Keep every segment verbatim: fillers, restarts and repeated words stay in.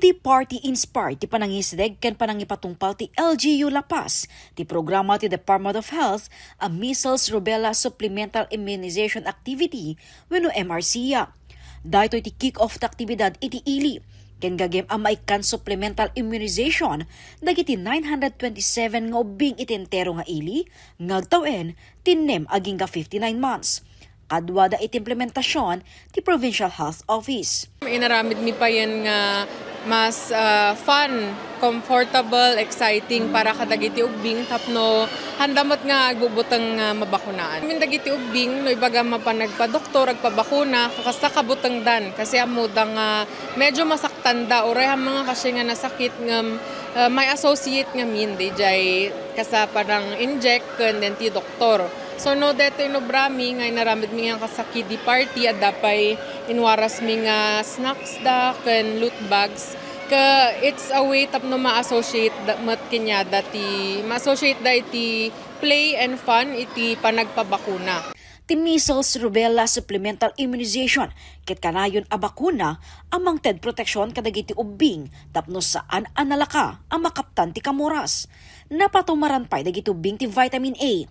Ti party inspired ti panangisideg ken panangipatungpal ti L G U La Paz ti programa ti Department of Health a measles rubella supplemental immunization activity wenno M R C A. Daytoy ti kick-off ti aktibidad iti ili ken gagem a maikkan supplemental immunization dagiti nine hundred twenty-seven nga ubbing iti entero nga ili nga agtawen ti nem agingga fifty-nine months. Kaduada iti implementasion ti Provincial Health Office. Inaramid mi payen nga mas, ah, fun, comfortable, exciting para kadagiti ubbing tapno handa met nga agbubuteng nga mabakunaan. Amin dagiti ubbing, no ibaga mapan nagpadoktor, agpabakuna, kasta kabutengdan, kasi ammoda nga medyo masaktanda, uray haan nga kasi nga nasakit ngem, ah, may associate ngamin, dijay kasta panang-inject, ken then ti doktor. So, no, daytoy inubrami nga inaramidmi nga kasakit di party, adda pay inwarasmi nga snacks da ken loot bags. Ka, it's a way tapno ma-associate da, met kaniada ti, ma-associate da iti play and fun iti panagpabakuna. Ti measles rubella supplemental immunization ket kanayon a bakuna a mangted proteksyon kadagiti ubbing tapno saan a nalaka a makaptan ti kamuras. Napatumaran pay dagiti ubbing ti vitamin A,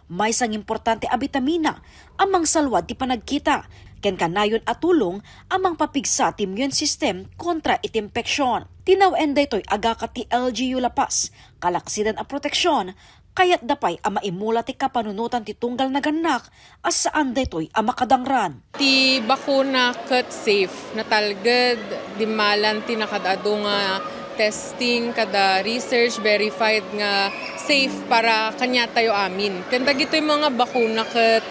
maysa nga importante a bitamina a mangsalwad ti panagkita, ken kanayon a tulong a mangpapigsa ti immune system kontra iti impeksyon. Tinaw-en daytoy agakat ti L G U La Paz, kalaksidan a proteksyon, kayatda pay a maimula ti kapanunotan ti tunggal nagannak a saan daytoy a makadangran. Ti bakuna ket safe, natalged, dimmalan ti nakaad-adu nga testing, kada research verified nga safe para kaniatayo amin. Ken dagitoy mga bakuna ket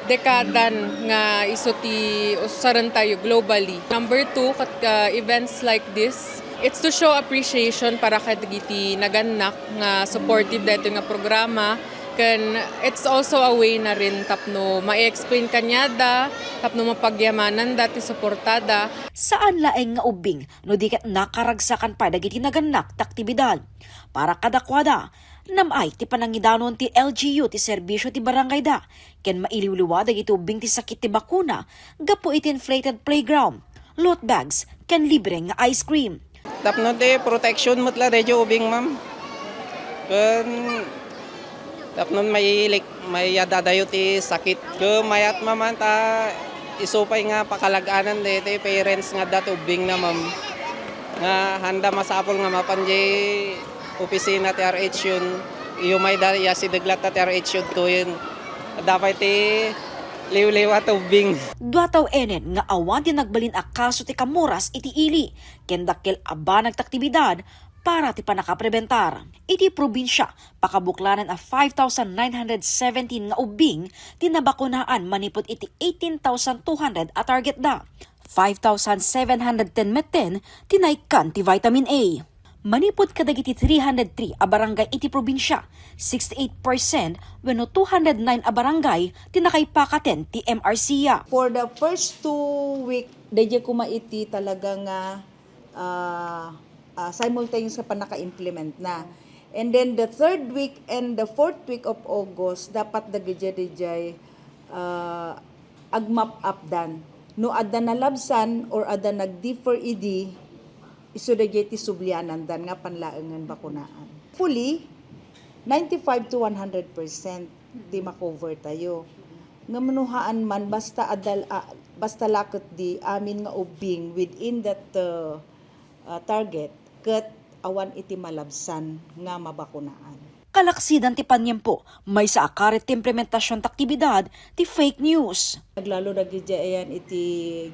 dekadan nga isu ti usarentayo globally. Number two, ket, ah, events like this, it's to show appreciation para kadagiti nagannak nga supportive daytoy nga programa. Ken it's also a way na rin tapno ma-explain kaniada, tapno mapagyamananda ti suportada. Saan laeng nga ubbing no di ket nakaragsakan pay dagiti nagannak ti aktibidad. Para kadakuada, nam-ay ti panangidanon ti L G U ti serbisyo ti barangayda, ken mailiwliwa dagiti ubbing ti sakit ti bakuna gapu iti inflated playground, loot bags, ken libre nga ice cream. Tapno ti protection met la daydi ubing, ma'am. Ken tapno mailik, mayadadayo ti sakit. Ket mayat, ma'am, ta isu pay nga pakalag-anan daytoy parents nga adda ti ubbingna, ma'am. Nga handa masapul nga mapan diay opisina ti R H U, imayda ya sideg latta ti R H U toyen. Adda pay ti liwliwa ti ubbing. Dua tawen-en nga awan ti nagbalin a kaso ti kamuras iti ili, ken dakkel a banag ti aktibidad para ti pannakaprebentar. Iti probinsia, pakabuklanen a five thousand nine hundred seventeen nga ubbing ti nabakunaan manipud iti eighteen thousand two hundred a targetda. Five thousand seven hundred ten metten ti naikkan ti vitamin A. Manipud kadagiti three hundred three a barangay iti probinsia, sixty-eight percent wenno two hundred nine a barangay ti nakaipakaten ti M R C A. For the first two week, daydiay koma iti talaga nga, ah, ah, simultaneous nga pannaka-implement na. And then the third week and the fourth week of August, dapat dagiti daydiay, ah, agmap-updan. No adda nalabsan or adda nag-defer idi, isu daydiay ti sublianandan nga panlaengen bakunaan. Fully, ninety-five to one hundred percent ti ma-cover tayo. Ngem no haan man, basta adda, ah, basta la ketdi amin nga ubbing within that, uh, uh, target, ket awan iti malabsan nga mabakunaan. Kalaksidan ti paniempo, maysa a karit ti implementasion ti aktibidad ti fake news. Naglalo dagiti ayan iti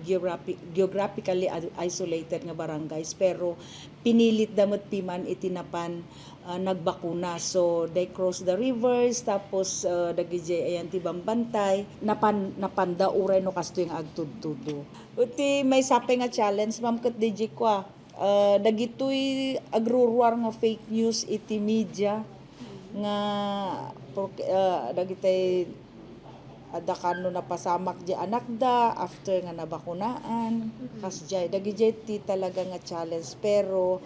geographi-, geographically i-, isolated nga barangays, pero pinilitda met piman iti napan, ah, nagbakuna. So, they cross the rivers, tapos, ah, dagiti ayan ti bambantay, napan-, napanda uray no kastoy nga agtudtudo. Iti maysa pay nga challenge, ma'am, ket daydiay kua, ah, dagitoy agruruar nga fake news iti media nga porke, ah, dagitay adda kano napasamak di anakda after nga nabakunaan. Kasdiay, dagidiay ti talaga nga challenge. Pero,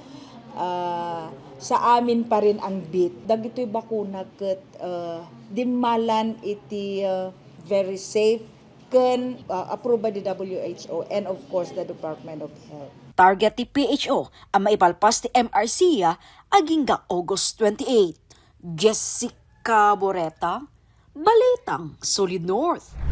ah, sa amin pa rin ang beat. Dagitoy bakuna ket, ah, dimmalan iti, ah, very safe ken, ah, approved by the W H O and of course the Department of Health. target ti P H O a maipalpas ti M R C agingga August twenty-eight. Jessica Boreta, Balitang Solid North.